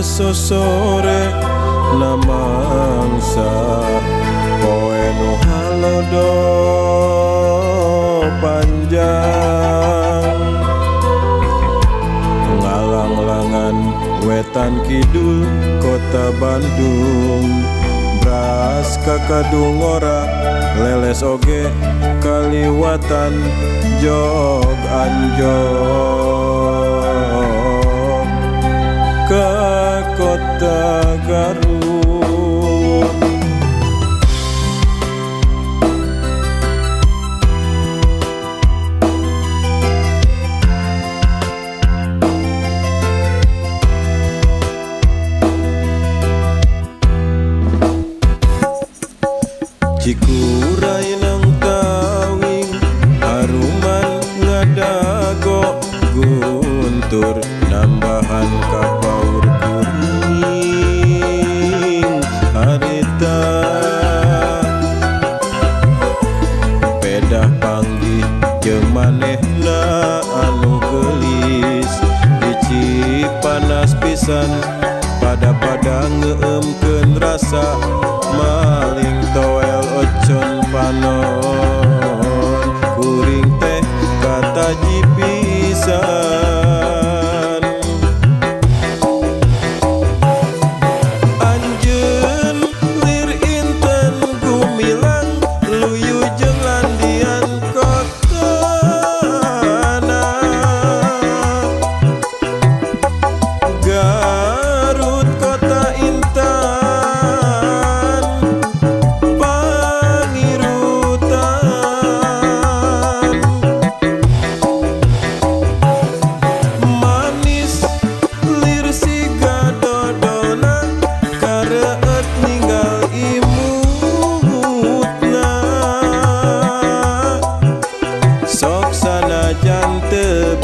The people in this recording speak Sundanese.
Sosore na mangsa poe nu halodo panjang ngalanglangan wetan kidul kota Bandung bras kakadung ora leles oge kaliwatan jog anjog ke kota Garut. Cikuray nang tawing haruman ngadago guntur nambahan kapaur kuring harita pedah panggih jeung manehna anu geulis di Cipanas pisan pada-pada ngeumkeun rasa maling toel ocon panon kuring teh kataji pisan. Anjeun lir inten gumilang luyu jeung landian kotana Garut kota intan pangirutan manis lir siga dodona kareut ninggal imutna sok sanajan teu